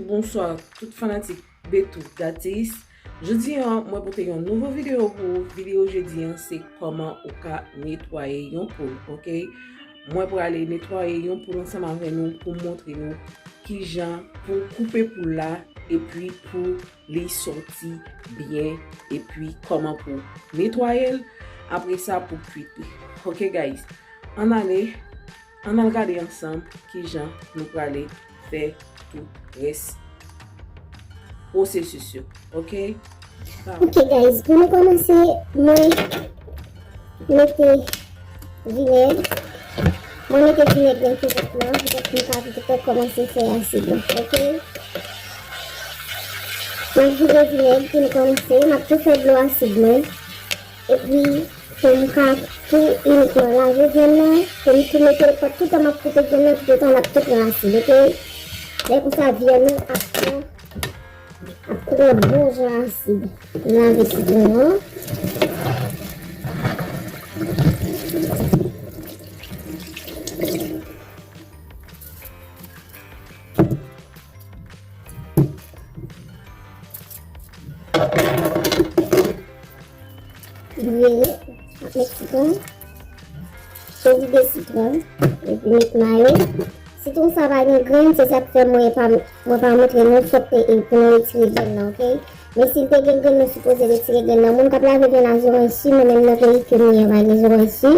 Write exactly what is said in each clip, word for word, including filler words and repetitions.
Bonswa tout fanatik Betou Datis. Jodi an, mwen pote yon nouvo videyo pou ou. Videyo jodi an, se kòman ou ka netwaye yon poul, oke? Mwen prale netwaye yon poul ansanm avè nou pou montre nou kijan pou koupe poul la epi pou li sòti byen epi kòman pou netwaye l. Apre sa, pou kwit li. Oke, guys? Ann ale, ann al gade ansanm kijan nou prale fè tout rès pwosesis yo. Oke? Ok, guys, pou nou kòmanse, mwen mete vinèg. Mwen mete vinèg nan kizòt lan, poutèt nou ka poutèt kòmanse fè asid lan, ok? Mwen vide vinèg pou nou kòmanse, m ap tou fè dlo asid mwen. Epi, pou m ka tou inikman lave vyann nan, pou m tou mete l, pandan tout tan m ap koupe vyann nan, tout tan l ap tou pran asid, ok? Lè konsa, vyann nan ap pran Ap pran bon jan asid. Lave sitwon an. Vire, ap met sitwon. Tou vide sitwon, epi met mayo. Sitwon sa pa gen grenn, se sa k fè mwen pa, mwen pa montre nou fòk e, e pou nou retire grenn nan, ok? Men si l te gen grenn, nou sipoze retire grenn nan. Moun k ap lave vyann a zoranj si, mwen menm nan peyi ke m ye, pa gen zoranj si.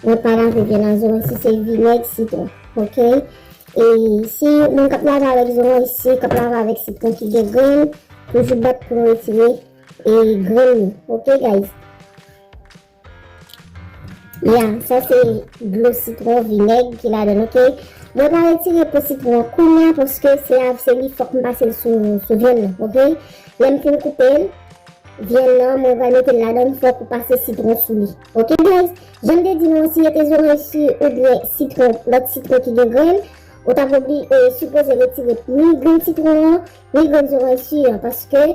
Mwen pa lave vyann a zoranj si, se vinèg, sitwon, ok? E si moun k ap lave avèk zoranj si, k ap lave avèk sitwon ki gen grenn, toujou bat pou nou retire e grenn li. Ok, guys? Ya, sa se dlo sitwon, vinèg ki ladan l, ok? Mwen pa retire po sitwon an kounya paske se a, se li fòk m pase l sou, sou vyann nan, ok? Lè m fin koupe l, vyann nan, mwen pral mete l ladan l, fòk ou pase sitwon sou li. Ok, guys? Jan m te di nou, si rete zoranj si oubyen sitwon, lòt sitwon ki gen grenn, ou t ap obli, e, sipoze retire ni grenn sitwon an, ni grenn zoranj si an, paske,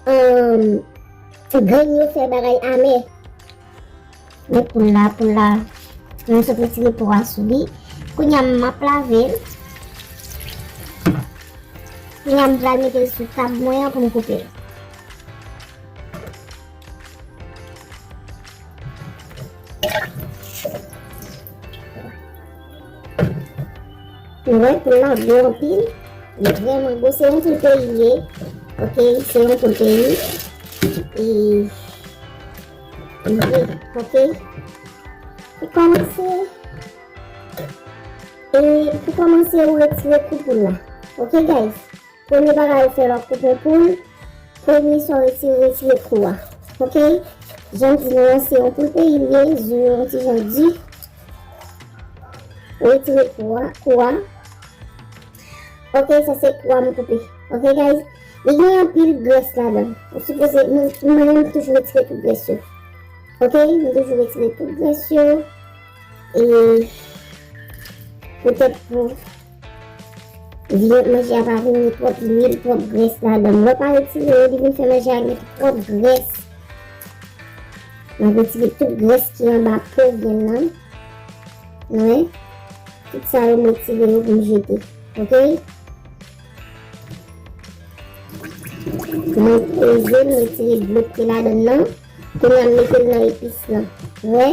um, grenn yo fè bagay amè. Men poul la, poul la, mwen sot retire po a sou li. Kounya m ap lave l. Kounya m pral mete l sou tab mwen an pou m koupe l. Nou wè poul la gwo anpil. Li vrèman gwo. Se yon poul peyi l ye. Ok, se yon poul peyi. E, li ye. Ok. Pou kòmanse, e pou kòmanse, ou retire kou poul la. Ok, guys? Premye bagay ou fè lè w ap koupe yon poul, premye sa w retire, retire kou a. Ok? Jan m di nou an, se yon poul peyi l ye, zo yo yon ti jan di. Ou retire kou a, kou a. Ok, sa se kou a m koupe. Ok, guys? Li gen anpil grès ladan. Ou sipoze, mwen, mwen menm, m toujou retire tout grès yo. Ok? M toujou retire tout grès yo. E poutèt pou vyann, manje a pa vin gen twòp lwil, twòp grès ladan l. Lè w pa retire yo, li vin fè manje a gen twòp grès. M ap retire tout grès ki anba po vyann nan. Nou wè? Tout sa yo, m retire yo pou m jete. Ok? Mwen peze l, m retire dlo ki te ladan l nan. Kounya m mete l nan epis lan. Wè?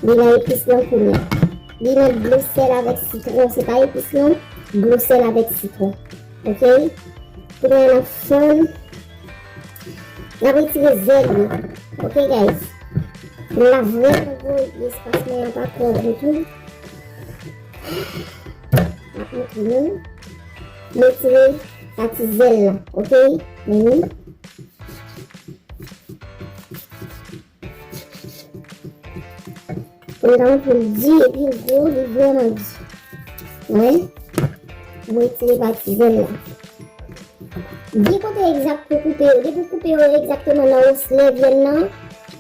Li nan epis lan kounya. Li nan dlo sèl avèk sitwon. Se pa epis non, dlo sèl avèk sitwon. Ok? Kounya n ap fann. N ap retire zèl yo. Ok, guys? Poul la vrèman gwo epi espas mwen an pa twò gwo tou. M ap montre nou. M retire pati zèl la. Ok? Men wi. Poul la, poul di epi l gwo, li vrèman di. Wi. Mwen retire pati zèl la. Di kote egzak pou koupe yo. Depi w koupe yo egzakteman nan woslè vyann nan,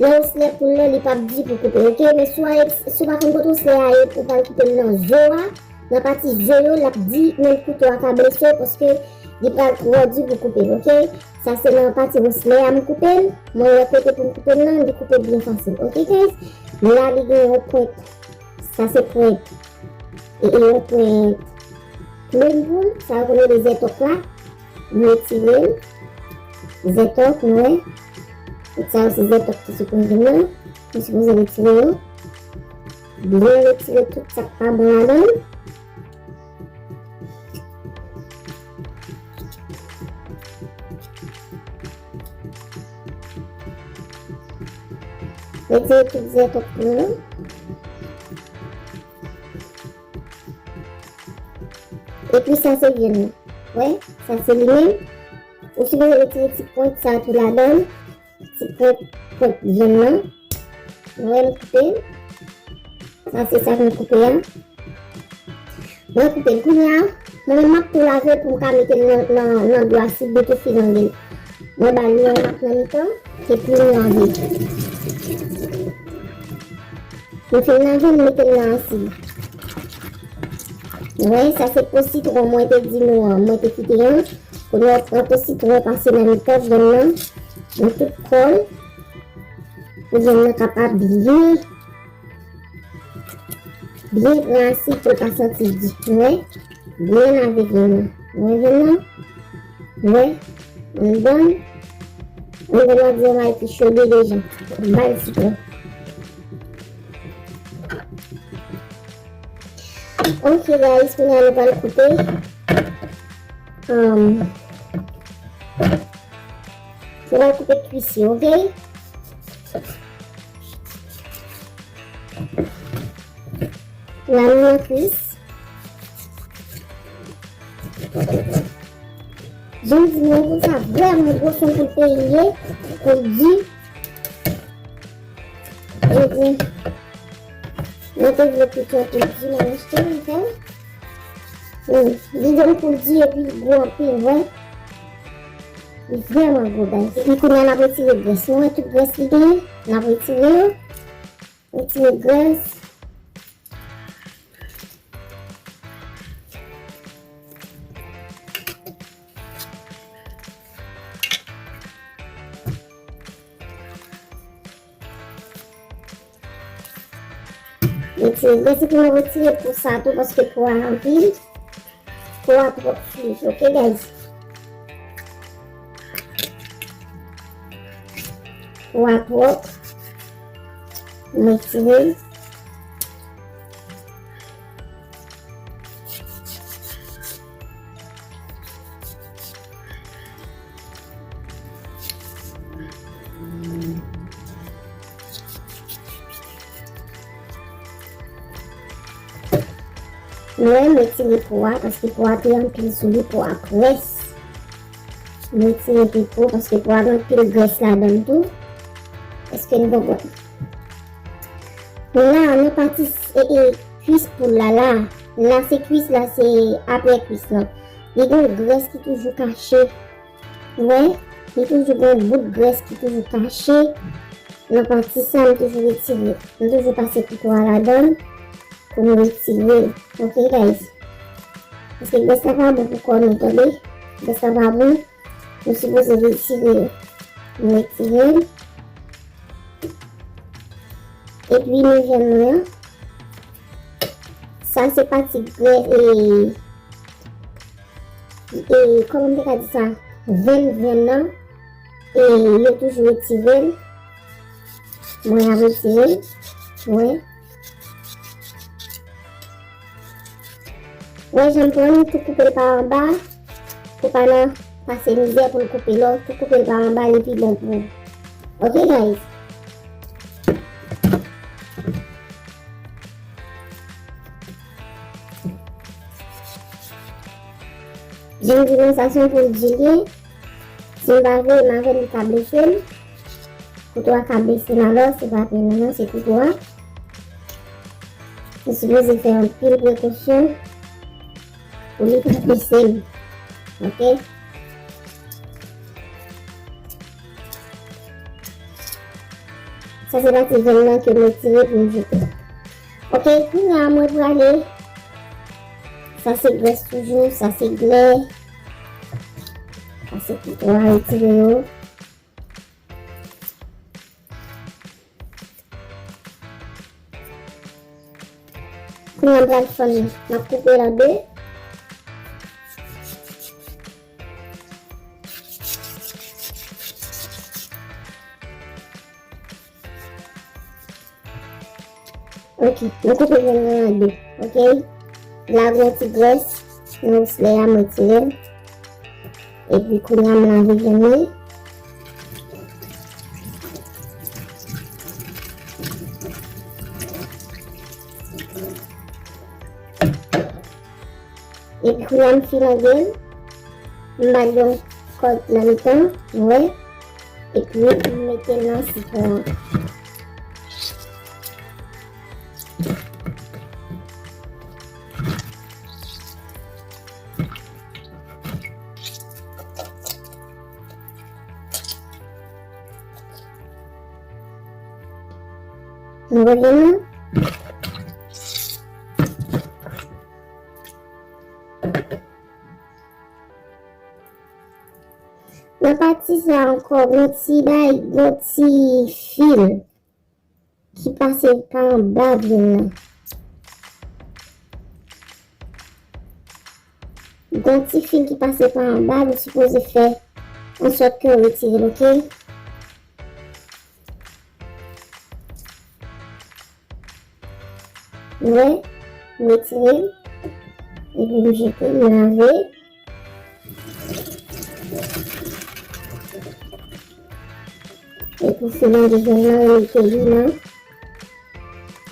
nan woslè poul la, li p ap di pou koupe, ok? Men si w al, si w pa konn kote woslè a ye, ou pral koupe l nan zo a, nan pati zo yo, l ap di, men kouto a ka blese w, paske li pral twò di pou koupe l, ok? Sa se nan pati woslè a m koupe l. Mwen wè kote pou m koupe l nan, li koupe byen fasil. Ok, guys? La, li gen yon pwent. Sa se pwent. E, e yon pwent. Plen poul, sa yo rele zètòk la. M retire l. Zètòk, nou wè. Tout sa yo se zètòk ki sou plen vyann nan. M sipoze retire yo. Byen retire tout sa k pa bon ladan l. Retire tout zètòk poul lan. Epi sa se vyann nan. Wè, sa se li menm. Ou sipoze retire ti pwent sa tou ladan l. Ti pwent, pwent vyann nan. Mwen koupe l. Sa se sa mwen koupe a. Mwen koupe l kounye a. Mwen menm m ap tou lave l pou m ka mete l nan, nan, nan dlo a si boutou filan li. Mwen ba l yon mak nan mitan. Epi m lave. Mwen fin lave l, mete l nan asid. Mwen, sa se po sitwon mwen te di nou an, mwen te kite an. Kounye a, pran po sitwon, pase nan mitan vyann nan, nan tout kò l, pou vyann nan kapab byen, byen pran asid, pou l pa santi di. Mwen, byen lave vyann nan. Mwen, vyann nan, mwen, m ban, m ban l di yon bagay ki chode deja. M ba l sitwon. Ok, guys, kounye a nou pral koupe. Um, nou pral koupe kwis yo, ok? La nou nan kwis. Jan m di nou, poul sa vrèman gwo, se yon poul peyi ye, poul di. Jodi, mwen te vle pito poul di, mwen achte l, ok? Wi, li gen poul di epi l gwo anpil, vre. Li vrèman gwo, guys. Epi kounye a n ap retire grès. Nou wè tout grès li genyen, n ap retire yo. Retire grès. Retire grès epi nou retire po sa tou, paske po a anpil. Po a twòp fri, ok, guys? Po a twòp. M retire l. Mwen, m retire po a, paske po a te anpil sou li, po a grès. M retire tout po, paske po a gen anpil grès ladan l tou. Èske n konprann? Men la, nan pati s-, e, e, kwis poul la, la, la se kwis la, se apre kwis lan. Li gen grès ki toujou kache. Wè, li toujou gen bout grès ki toujou kache. Nan pati sa, m toujou retire. M toujou pase kouto a ladan l pou m retire l. Ok, guys? Paske grès la pa bon pou kò nou, tande? Grès la pa bon. Nou sipoze retire l. M retire l. Epi, nou jwenn mwen an. Sa se pati grès, e, e, kòman m te ka di sa? Venn vyann nan. E, yo toujou retire l. Mwen ap retire l. Mwen. Wè, jan m pran li, tou koupe l pa anba, pou pa nan pase mizè pou l koupe lò, tou koupe l pa anba, li pi bon pou ou. Ok, guys? Jan m di nou, sa se yon poul di li. Si m pa vle, m avè l, li ka blese m. Kouto a ka blese m, alò, se pa pèn nan, non, se kouto a. Ou sipoze fè anpil prekosyon pou li pa blese m. Ok? Sa se pati venn nan ke m retire pou m jete. Ok, kounye a mwen prale. Sa se grès toujou, sa se glè. Sa se kouto a retire yo. Kounye a m pral fann li. M ap koupe l an de. Ok, mwen koupe vyann nan an de. Ok, la gen yon ti grès nan oslè a, mwen retire l. Epi kounye a m lave vyann mwen. Epi kounye a m filange l, m ba l yon kòd nan mitan, nou wè, epi m mete l nan sitwon an. Nou revin la. Nan pati sa ankò, gon ti bay, gon ti fil ki pase pa anba vyann nan. Gon ti fil ki pase pa anba, nou sipoze fè ansòt ke w retire l, oke? Wè, m retire l. Epi m jete, m lave. Epi filange vyann nan, m mete li nan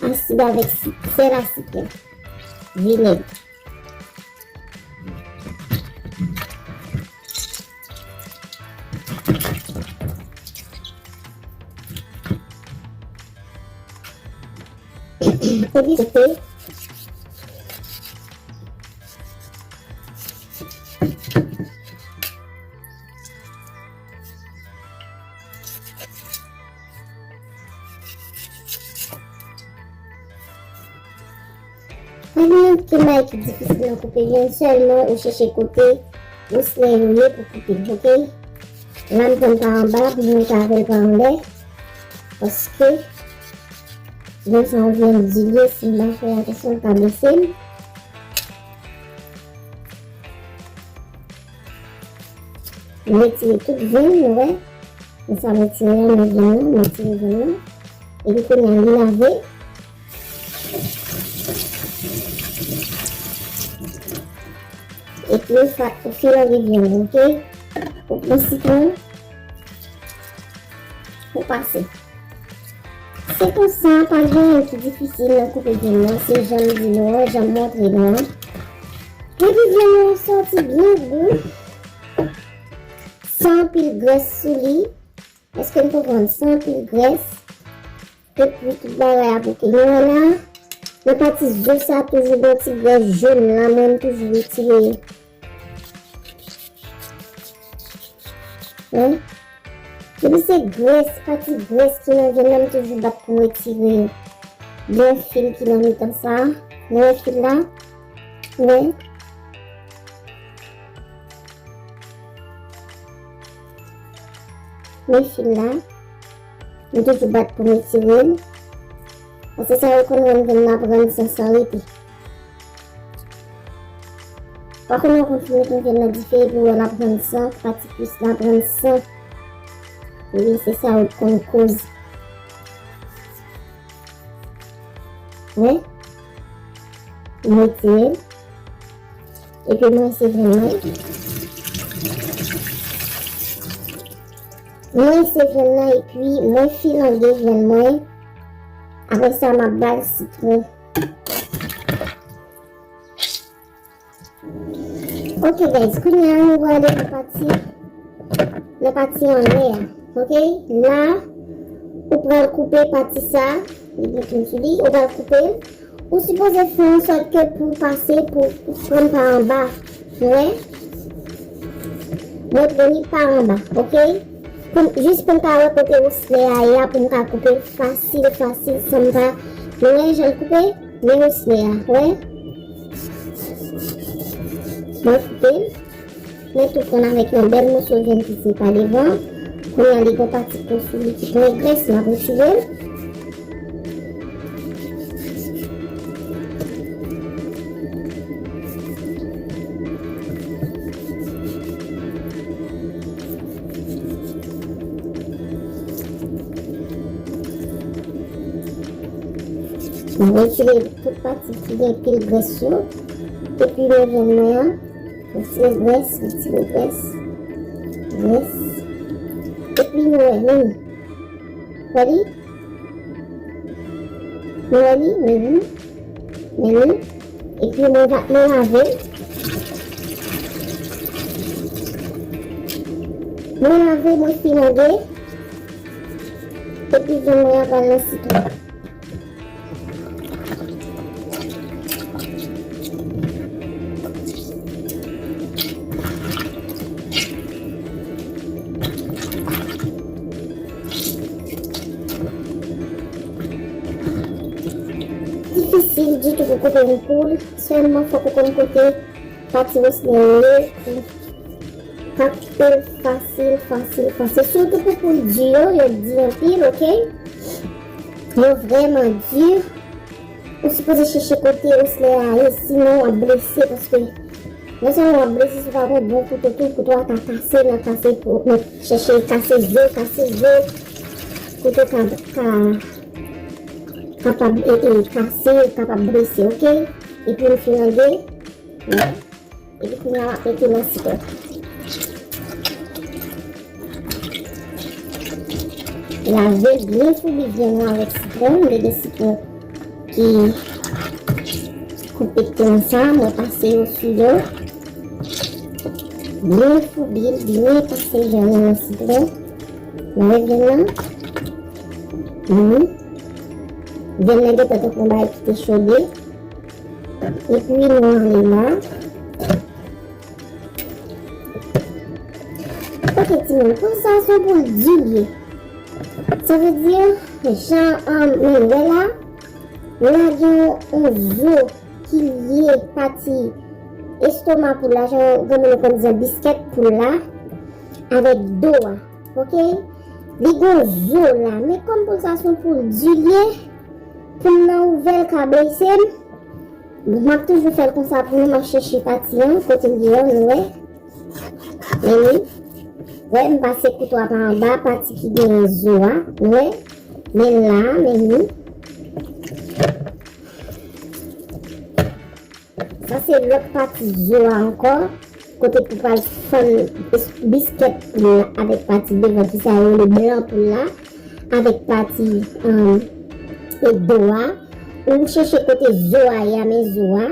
asid avèk sik, sèl asid la, vinèg. Epi sote. Pa gen okenn bagay ki difisil nan koupe vyann, sèlman ou chèche kote oslè yo ye pou koupe, oke? La m pran pa anba pou mwen ka avè l pa anlè, paske vyann sa yon vyann di l ye, si m pa fè atansyon l ka blese m. M retire tout vyann, nou wè. Men sa m retire a nan vyann nan, m retire vyann nan. Epi kounye a li lave. Epi ou fa-, ou filange vyann, oke? Ou pran sitwon, ou pase. Se konsa, pa gen anyen ki difisil nan koupe vyann nan, se jan m di nou an, jan m montre nou an. Epi vyann nan sòti byen gou, san anpil grès sou li. Èske n konprann? San anpil grès. Epi tout bagay ap oke. Nou wè la, nan pati zo sa toujou gen ti grès jòn la, mwen m toujou retire. Wi. Depi se grès, pati grès ki nan vyann nan, m toujou bat pou m retire. Gen yon fil ki nan mitan sa. Nou wè fil la? Wi. Men fil la, m toujou bat pou m retire l. Paske sa yo konn rann vyann nan pran san san rete. Pa konn yon konn fin mete vyann nan dife epi w wè l ap rann san, pati kwis la ap rann san. Wi, se sa yo konn koz. Wi. M retire l. Epi m rinse vyann mwen. M rinse vyann nan epi mwen filange vyann mwen. Apre sa, m ap ba l sitwon. Ok guys, kounye a nou prale nan pati, nan pati anlè a. Ok, la ou pral koupe pati sa, li gen fil sou li, ou pral koupe l. Ou sipoze fè an sòt ke pou pase, pou pran pa anba. Ou wè? Mwen pran li pa anba, ok? Pou m, jis pou m ka wè kote oslè a ye a, pou m ka koupe l fasil, fasil, san m pa, nou wè jan l koupe? Men oslè a, wè? Mwen koupe l. Men tou konn avèk yon bèl moso vyann ki se pa devan. Kounye a li gon pati po sou li ki plen grès, m ap retire l. Mwen retire tout pati ki gen pil grès yo. Epi mwen vyann mwen an. Retire grès, retire grès. Grès. Epi nou wè, men li. Wè li? Nou wè li? Men li. Men li. Epi mwen va, mwen lave l. Mwen lave, mwen filange. Epi vyann mwen an pral nan sitwon. Difisil ditou pou koupe yon poul, sèlman fòk ou konn kote pati wosnè yo ye pou koupe l fasil, fasil, fasil. Sitou pou poul di yo, yo di anpil, oke? Yo vrèman di. Ou sipoze chèche kote wosnè a ye, sinon w ap blese, paske non sèlman w ap blese, si w pa gen bon kouto tou, kouto a ka kase, nan kase po, nan chèche kase zo, kase zo, kouto ka, ka, kapab, e, e, kase, kapab blese, oke? Epi m filange, epi kounye a w ap mete nan sitwon. Lave byen foubi vyann nan avèk sitwon. M te gen sitwon ki koupe konsa, mwen pase yo sou yo. Byen foubi l, byen pase vyann nan nan sitwon. Lave vyann nan. Mhm. Vyann nan gentan tankou yon bagay ki te chode. Epi nou ale la. Ok, timoun, poul sa se yon poul di l ye. Sa vle di, jan, um, men wè la, la gen yon, yon zo ki lye pati estoma poul la, jan granmoun yo konn di an biskèt poul la, avèk do a. Ok? Li gen zo la, men kòm poul sa se yon poul di l ye, pou m nan ouvè l ka blese m. Bon, m ap toujou fè l konsa pou nou, m ap chèche pati an, kote l ye an, nou wè. Men li. Wè, m pase kouto a pa anba, pati ki genyen zo a, nou wè. Men la, men li. Sa se lòt pati zo a ankò, kote pou pral fann es-, biskèt la avèk pati devan ki sa yo rele blan poul la, avèk pati, um, e do a. Ou chèche kote zo a ye a, men zo a.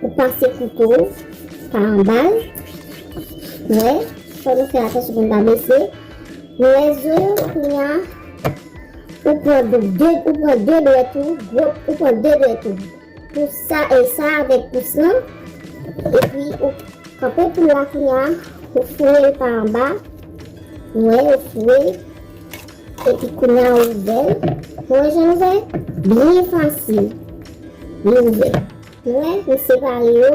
Ou pase kouto pa anba l. Wè, fò nou fè atansyon pou n pa blese. Nou wè zo yo, kounye a, ou pran de, de, ou pran de dwèt ou, gwo, ou pran de dwèt ou. Pou sa, e sa avèk pous lan. Epi ou kanpe poul la kounye a, ou foure l pa anba. Ou wè, ou foure. Epi kounye a ou ouvè l. Ou wè jan l ouvè? Byen fasil. Li ouvè. Ou wè, m separe yo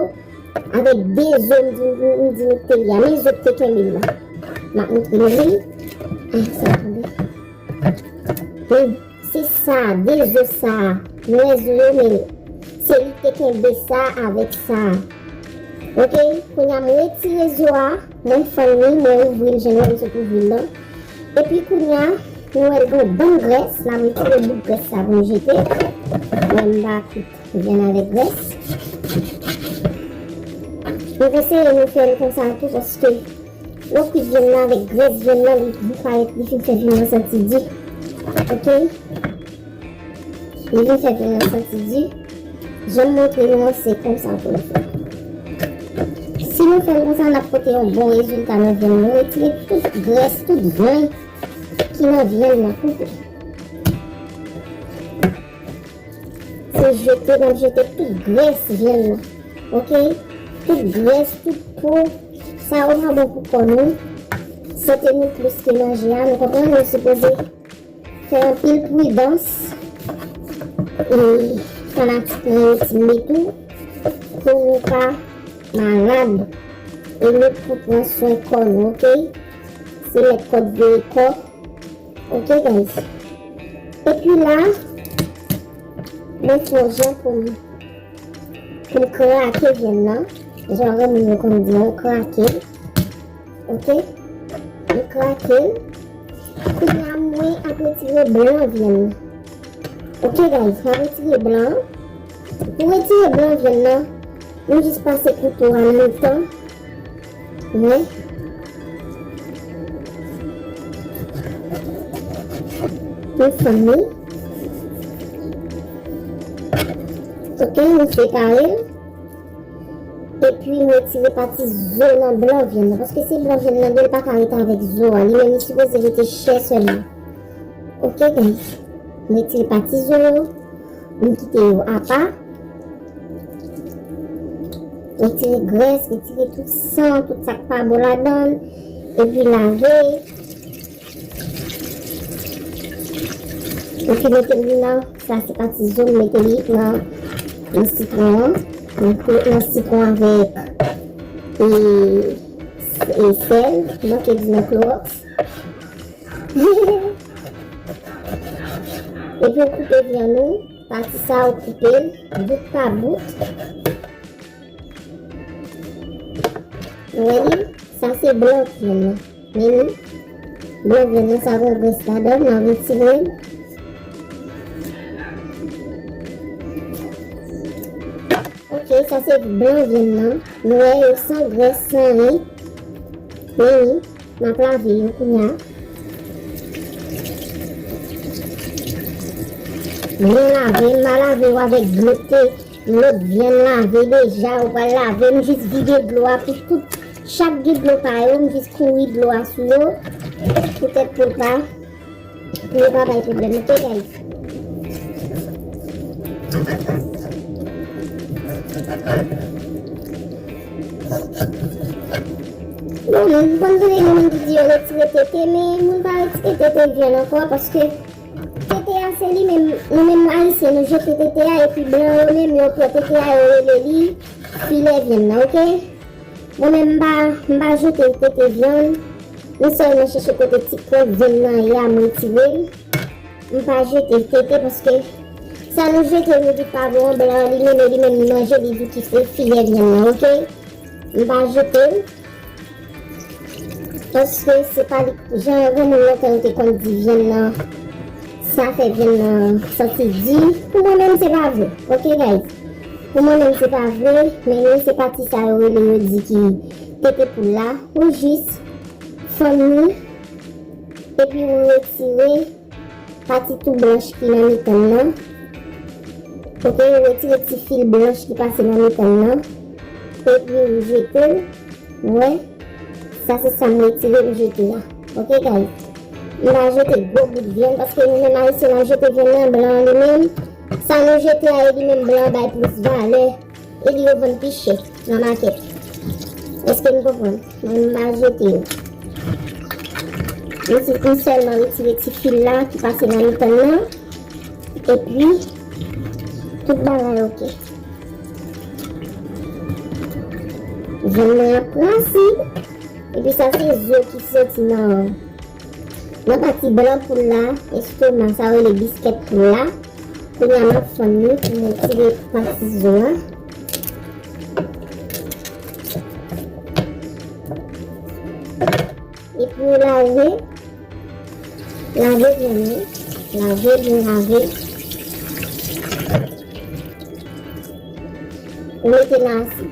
avèk de zo m di, m di nou te li a. Men zo k te kenbe l la. M ap montre nou li. Ah, sa tonbe. Men se sa, de zo sa. Nou wè zo yo, men se li k te kenbe sa avèk sa. Ok, kounye a m retire zo a, mwen fann li, mwen ouvri l, jan nou wè m sot ouvri l lan. Epi kounye a, nou wè l gen yon bann grès, la m retire bout grès sa pou m jete. Mwen m pa kout vyann avèk grès. Nou konseye nou fè l konsa tou, paske lè w kwit vyann nan avèk grès vyann nan, li, li parèt, li fin fè vyann nan santi di. Ok? Li vin fè vyann nan santi di. Jan m montre nou an, se konsa pou nou fè. Si nou fè l konsa, n ap pote yon bon rezilta nan vyann nou. Retire tout grès, tout grenn ki nan vyann nan. Koupe. Se jete, n ap jete tout grès vyann nan. Ok? Tout grès, tout po. Sa yo pa bon pou kò nou. Sante nou plis ke manje a. Nou konprann? Nou sipoze fè anpil pridans. E fanatik mwen yo di m li tou. Pou nou pa malad. E nou pou pran swen kò nou, ok? Se mèt kò k veye kò. Ok, guys. Epi la, mwen fè yon jan pou m, pou m krake vyann nan. Jan granmoun yo konn di, mwen krake l. Ok? Mwen krake l. Kounye a, mwen ap retire blan vyann nan. Ok, guys, m ap retire blan an. Pou retire blan vyann nan, nou jis pase kouto a nan mitan. Wi. Nou fann li. Ok, nou separe l. Epi, m retire pati zo nan blan vyann nan. Paske se blan vyann nan, li pa ka rete avèk zo a. Li menm, li sipoze rete chè sèlman. Ok, guys. M retire pati zo yo. M kite yo apa. Retire grès, retire tout san, tout sa k pa bon ladan l. Epi lave. Epi mete li nan, sa se pati zo, m mete li nan, nan sitwon an. M mete nan sitwon avèk, e, e sèl, manke di nan klowòks. Epi w koupe vyann ou, pati sa w koupe l, bout pa bout. Ou wè li? Sa se blan vyann nan. Men li, blan vyann nan, sa gen grès ladan l, n a retire l. Ok, sa se blan vyann nan. Nou wè yo san grès, san anyen. Men li, m ap lave yo kounye a. Byen lave, m pa lave yo avèk dlo te, dlo vyann lave deja, ou pral lave, m jis vide dlo a pou tout, chak git dlo pa yo, m jis kouri dlo a sou yo, poutèt pou l pa, pou yo pa bay pwoblèm, ok, guys? Bon, m konn tande gen moun ki di yo retire tete, men moun pa retire tete vyann ankò, paske tete a se li menm, nou menm Ayisyen, nou jete tete a, epi blan yo menm, yo pran tete a, yo rele li filè vyann nan, ok? Mwen menm, m pa, m pa jete tete vyann, m sèlman chèche kote ti pwent vyann nan ye a, m retire l. M pa jete tete, paske sa nou jete, nou di pa bon, blan an li menm, li menm li manje, li di ki se filè vyann nan, ok? M pa jete l. Paske se pa li, jan granmoun lontan yo te konn di vyann nan, sa fè vyann nan santi di. Pou mwen menm, se pa vre. Ok, guys? Pou mwen menm, se pa vre. Men li, se pati sa yo rele, yo di ki tete poul la. Ou jis fann li, epi ou retire pati tou blanch ki nan mitan l nan. Ok, ou retire ti fil blanch ki pase nan mitan l nan. Epi ou jete l. Ou wè? Sa se sa m retire, m jete a. Ok, guys? M pa jete gwo bout vyann, paske nou menm Ayisyen, n ap jete vyann nan, blan an li menm. Sa nou jete a, e li menm blan an bay plis valè. E li yo vann pi chè nan makèt. Èske n konprann? Mwen, m pa jete yo. M si, m sèlman retire ti fil la ki pase nan mitan l nan. Epi, tout bagay ok. Vyann nan ap pran asid. Epi sa se zo ki soti nan, nan pati blan poul la, estoma, sa yo rele biskèt poul la. Kounye a m ap fann li pou m retire pati zo a. Epi ou lave, lave byen wi, lave byen lave. Ou mete nan asid.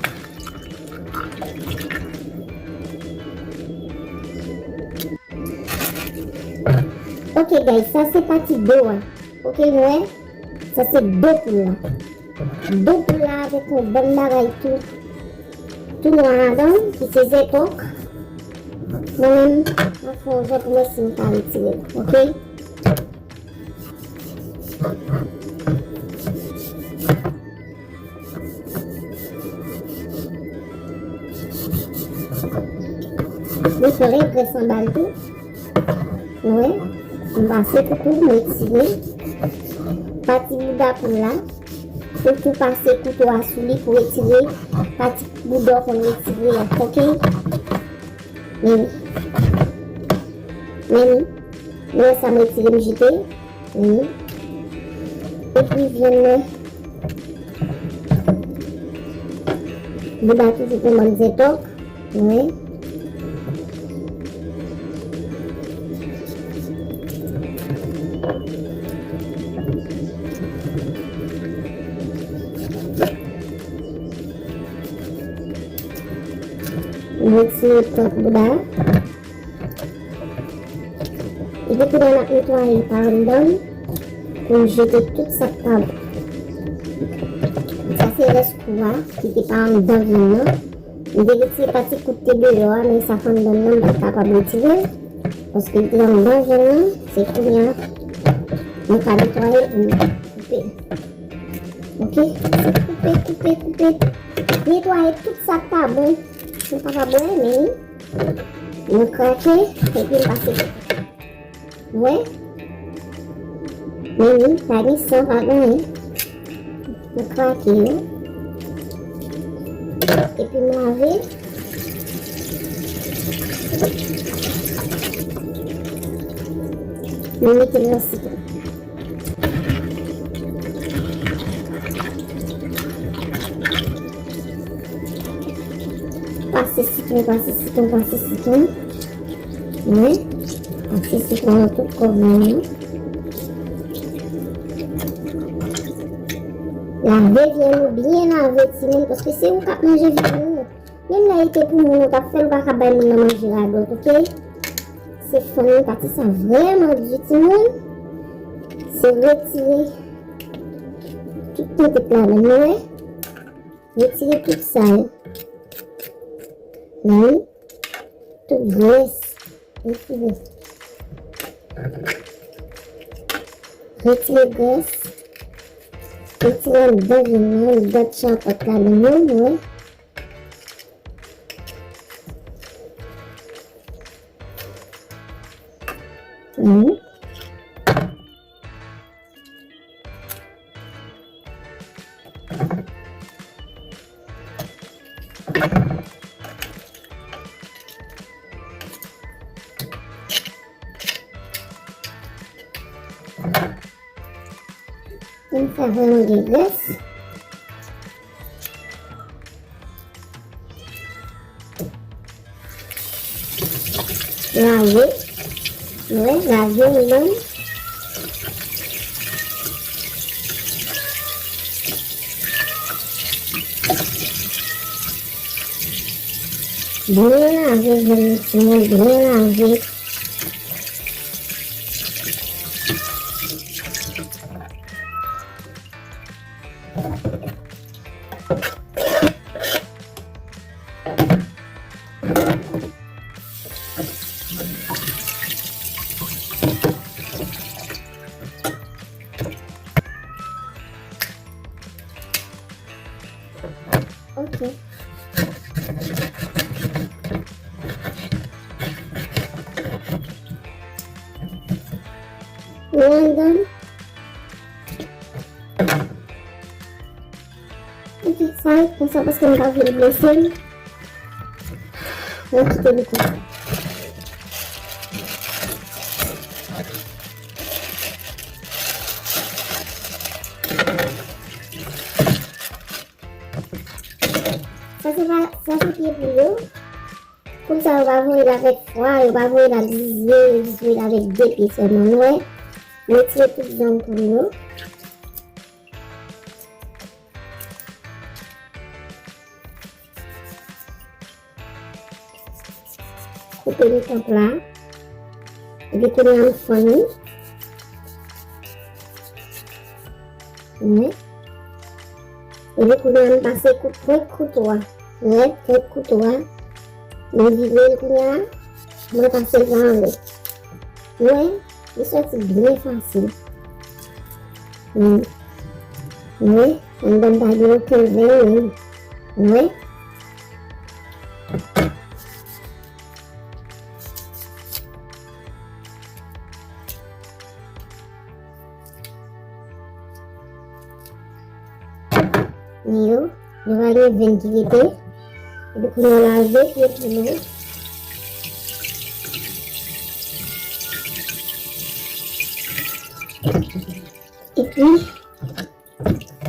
Ok, guys, sa se pati do a. Ok, nou wè? Sa se do poul la. Do poul la avèk yon bann bagay tou, tou nwa ladan l, ki se zètòk. Mwen menm, m ap fè yon jan pou mwen si m ka retire l. Ok? Mwen fè regrès anba l tou. Wè, m pase kouto, m retire pati bouda poul la. Ou tou pase kouto a sou li pou retire pati bouda w konn retire a, ok? Men li. Men li. Men sa m retire, m jete. Wi. Epi vyann nan. Bouda toujou pou manzè tòk. Wi. Ti plant bouda. Epi kounye a n ap netwaye pa anndan l pou n jete tout sa k pa bon. Sa se rès kou a ki te pa anndan vyann nan. M te retire pati kou k te deyò a, men sa k anndan nan m pa t kapab retire l, paske l te anndan vyann nan. Se kounye a nou ka netwaye pou n koupe l. Oke? Se koupe, koupe, koupe. Netwaye tout sa k pa bon. Nou pa kapab wè, men wi. Nou krake, epi n pase. Wè. Men wi, pa gen san, pa gen anyen. Nou krake yo. Epi n lave. Nou mete l nan sitwon. Pase sitwon, pase sitwon, pase sitwon. Wi. Pase sitwon nan tout kòb mwen yo. Lave vyann ou, byen lave timoun, paske se ou k ap manje vyann ou. Menm lè li te pou moun, ou t ap fè l, ou pa ka bay moun nan manje radòt, oke? Se fann li, pati sa vrèman di timoun. Se retire tout tete ladan, nou wè? Retire tout sa yo. Wi. Tout grès. Retire. Retire grès. Retire anndan vyann nan, anndan ti apòt ladan, nou wè? Mhm. Vin fè vrèman gen grès. Lave. Wè, lave yon. Byen lave, byen, timoun, byen lave. Ok. Mwen anndan. Ok, sa e konsa paske m pa vle blese m. Mwen kite li konsa. Sa se pa, sa se pye poul yo. Poul sa yo pa voye l avèk fwa, yo pa voye l ak zizye, yo jis voye l avèk de pye sèlman. Nou wè, retire tout zòn poul yo. Koupe mitan pla. Epi kounye a m fann li. Wi. Epi kounye a m pase kou-, pwent kouto a. Wi, pwent kouto a. M vire l kounye a. Mwen pase l pa anlè. Wi. Li soti byen fasil. Wi. Wi. Anndan pa gen okenn ven menm. Wi. Men yo, yo pa gen venn ki rete. Epi kounye a lave pye poul ou. Epi,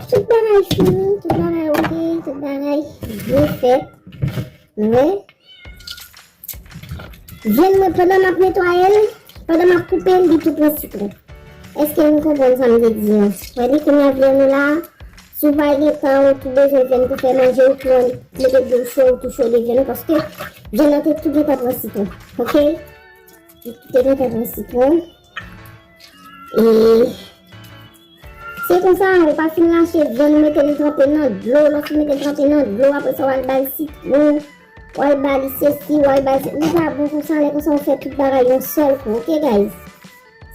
tout bagay fini, tout bagay oke, tout bagay byen fèt. Nou wè? Vyann mwen, pandan m ap netwaye l, pandan m ap koupe l, li tou pran sitwon. Èske nou konprann sa m te di an? Wè li kounye a vyann nou la, Si w pa gen tan, ou tou bezwen vyann pou fè manje, ou tou annik mete dlo cho, ou tou chode vyann nan, paske vyann nan te tou gentan pran sitwon. Oke? Li tou te gentan pran sitwon. E se konsa, ou pa fin rache vyann, ou mete l tranpe nan dlo, lè w fin mete l tranpe nan dlo, apre sa, w al ba l sitwon, w al ba li sesi, w al ba li se-, li pa bon konsa, lè konsa, ou fè tout bagay yon sèl kou, oke, guys?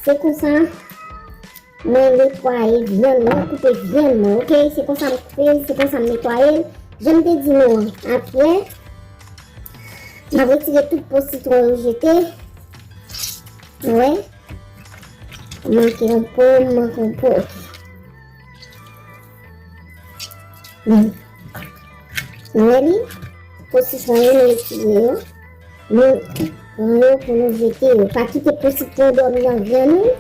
Se konsa, mwen netwaye vyann mwen, koupe vyann mwen, oke? Se konsa m koupe l, se konsa m netwaye l. Jan m te di nou an, apre, m ap retire tout po sitwon yo jete. Ou wè? Manke yon po, manke yon po, oke. Hmm. Nou wè li? Po sitwon yo, nou retire yo. Nou pran yo pou nou jete yo. Pa kite po sitwon dòmi nan vyann ou.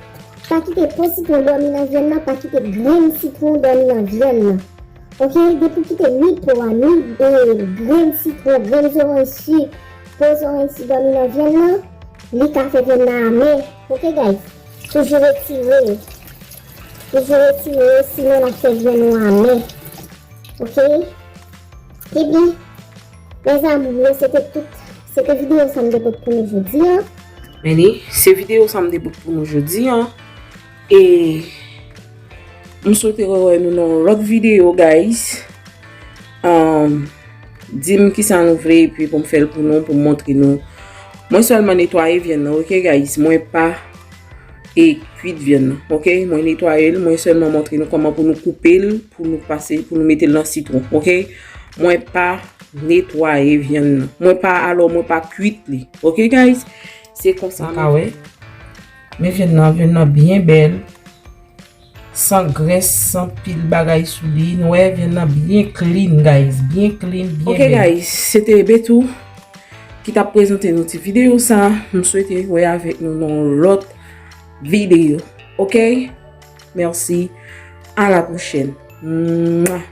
Pa kite po sitwon dòmi nan vyann nan. Pa kite grenn sitwon dòmi nan vyann nan. Oke? Depi w kite ni po a, ni, e, grenn sitwon, grenn zoranj si, po zoranj si dòmi nan vyann nan, li ka fè vyann nan amè. Oke, guys? Toujou retire yo. Toujou retire yo, sinon l ap fè vyann ou amè. Oke? Ebyen, mes amours, yo, se te tout. Se te videyo sa m te pote pou nou jodi a. Men li, se videyo sa m te pote pou nou jodi a. E m swete rewè nou nan yon lòt videyo, guys. Um, di m kisa nou vle, epi pou m fè l pou nou, pou m montre nou. Mwen sèlman netwaye vyann nan, oke, guys? Mwen pa e kwit vyann nan, oke? Mwen netwaye l, mwen sèlman montre nou kòman pou nou koupe l, pou nou pase, pou nou mete l nan sitwon, oke? Mwen pa netwaye vyann nan. Mwen pa, alò, mwen pa kwit li, oke, guys? Se konsa nou ka wè. Men vyann nan, vyann nan byen bèl. San grès, san pil bagay sou li. Nou wè, vyann nan byen clean, guys. Byen clean, byen bèl. Ok, guys, se te Betou ki t ap prezante nou ti videyo sa. M swete wè avèk nou nan yon lòt videyo. Ok? Mèsi. A la pwochèn. Mwa.